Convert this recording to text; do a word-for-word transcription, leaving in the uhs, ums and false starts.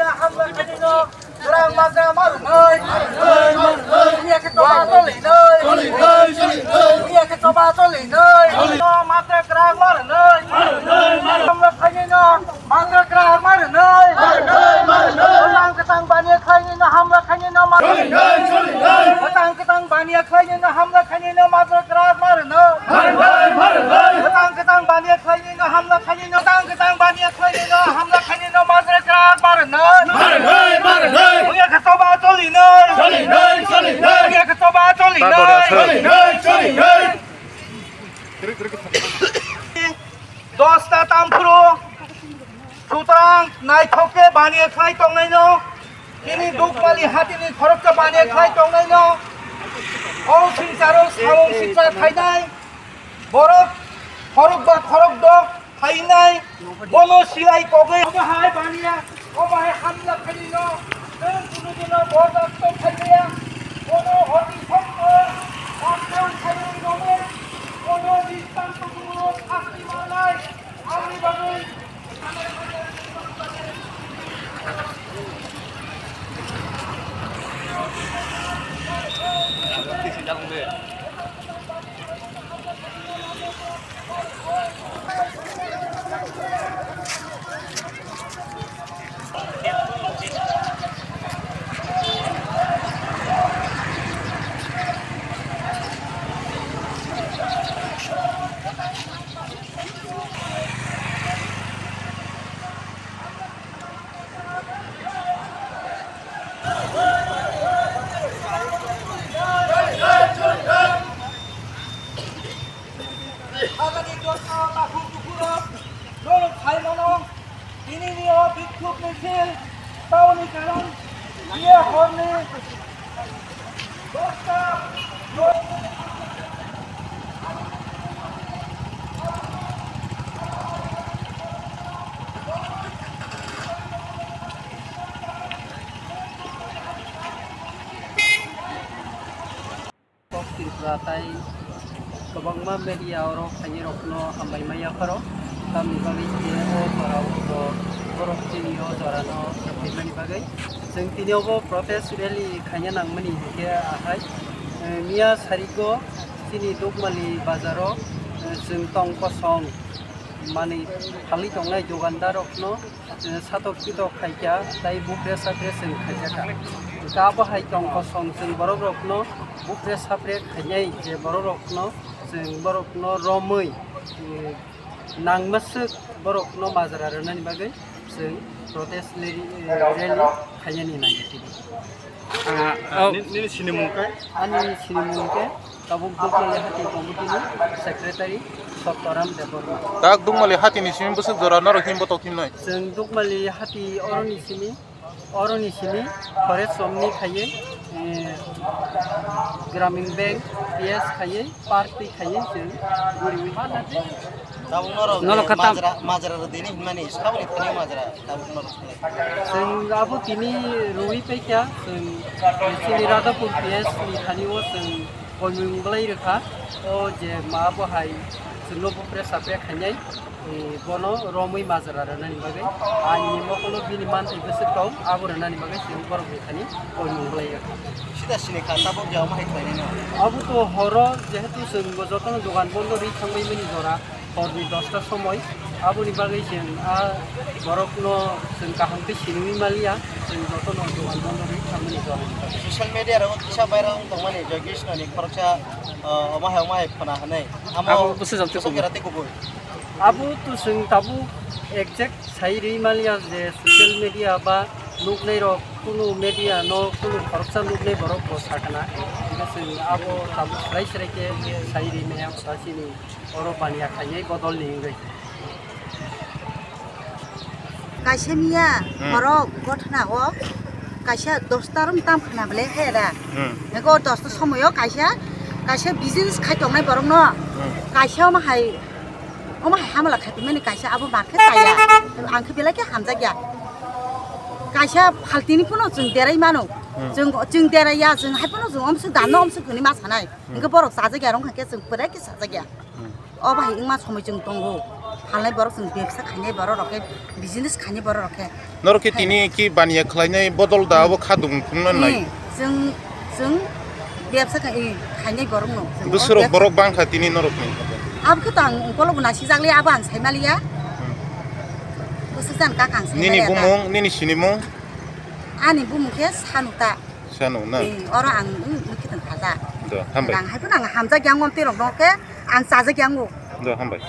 Hamla khainino grang magra marnai. Iya khe toba tolinai. Iya khe toba tolinai. Matra grang marnai. Hamla khainino matra grang marnai. Tang ketang bani khainino hamla khainino matra. Tang ketang bani khainino hamla khainino matra grang marnai. Tang ketang bani khainino hamla khainino, tang ketang bani khainino, hamla khainino, majra krak marnai. Marnai, marnai. Oya khe toba tolinai. Tolinai, tolinai. Oya khe toba tolinai. Tolinai, tolinai. Dosta tamphuru, sutrang naithok khe bani khlai tongnaino, chini Dukmali hatini khoroksa bani khlai tongnaino, o singcharo samung siksa khainai, borok khorokba khorokdok, phainai, bono silai kogwi. Obo hai baniya, obo hai hamla khainino, nwng kunu dino bordasto khaimaya, bono horni sokno, hamla khainai nongo, bono nistan tongmano sasti manai, aboni bagwi. Hagani dosa takhuk tukhurok norok saimano, tinini o bikhuk misil tauni karon, biye horni dosta. Kok Tripura tai kwbangma media oro khainai rokno hambai maya pharo, tamni bagwi khe o jora o bo borok chini o jora no rwkhaimani bagwi. Chwng tini obo protest rally khaina nangmani hinkhe ahai, eh, miya sarigo chini Dukmali bazaro, eh, chwng tong kosong manwi phalwi tongnai dukandar rokno, eh, satok pitok khaikha tei bupre sapre chwng khaijakha. Hinkhe abo hai tong kosong chwng borok rokno bupre sapre khainai je borok rokno chwng borokno romwi, eh, nangmaswk borokno majra rwnani bagwi chwng protest rally, eh, rally khainani nangya tini. Ah, ah, oh. Ni-, nini sinimung khe? Ani sinimung khe tabuk Dukmali Hati Committee ni Secretary Sottoram Debbarma. Tak Dukmali Hati ni simi bwswk jora norok himbo tok himnai? Chwng Dukmali Hati oroni simi, oroni simi Forest Somni khaiwi, eh, Gramin Bank P S khaiwi, party khaiwi chwng guriwi. Tabuk norok, norok eh, khatam. Majra, majra rwdini hinmani, saboni thani majra, tabuk norok. Chwng abo tini rwi paikha, chwng chini Radhapur P S ni thani o chwng koimung bwlai rwkha. O je ma bo hai chwngno bupre sapre khainai, eh, bono romwi majra rwnani bagwi. Ani mokolo bini manthai bwswk tong, abo rwnani bagwi chwng borok ni thani koimung bwlai rwkha. Sida sini kha, tabuk je omo hai khlainai no? Abo to horo jehetu chwng bo jotono dogan bondo rwi thangbai mani jora. Horni dosta somoi, aboni bagwi chwng a borokno chwng kaham khe sinwi manliya, chwng jotono dogan bondo rwi thangmani jorani bagwi. Social media rok kisa viral wng tongmani Joy Krishna ni khoroksa, ah, omo hai omo hai khwna hwnwi. Abo bwsajak tei kubui. Bwsajak tei kubui. Abo to chwng tabuk exact sai rwi manliya je social media ba nuknai rok kunu media no kunu khoroksa nuknai borok bo sakna. Hingkhe chwng abo tabuk swrai swrai khe sai rwi manya kotha chini. Oro baniya khainai bodol ni wngwi. Kaisa miya, hmm, borok gothna o kaisa dosta rom tam khna bele he da. Hmm. Ego dosta somoyo kaisa, kaisa business khai tongnai borok no. Hmm. Kaisa omo hai, omo hai hamala khai tongmani kaisa abo market kaya. Ang khe belai khe hamjak ya. Kaisa phaltini phano chwng derai mano. Hmm. Chwng, chwng derai ya, chwng hai phano chwng omswk dan no omswk hwnwi ma sanai. Hmm. Hingke borok chajak ya, rong kha khe chwng belai khe chajak ya. Hmm. O bahai wngma somoi chwng tongo. Phalnai borok chwng bebsa khainai borok rok khe, business khainai borok rok khe. Norok khe tini ki baniya khlainai bodol da abo kha dung thumna nai. Ni, chwng, chwng bebsa khai-, i, khainai borok no. Chwng Bwswrok o bebsa borok bang kha tini norok ni. Abo khe to ang ukolog bo nasi jak liya, abo ang sai maliya. Hmm. Bwswk jan kha ang sai Nini maliya ta. Bumung, nini sinimung? Ani bumung khe Sanu ta. Sanu na? Ni, oro ang, mm, mm, khe tong kha ta. Do, hambai. Ang hai phano ang hamjak yang om twi rok no khe ang chajak yang o. Do, hambai.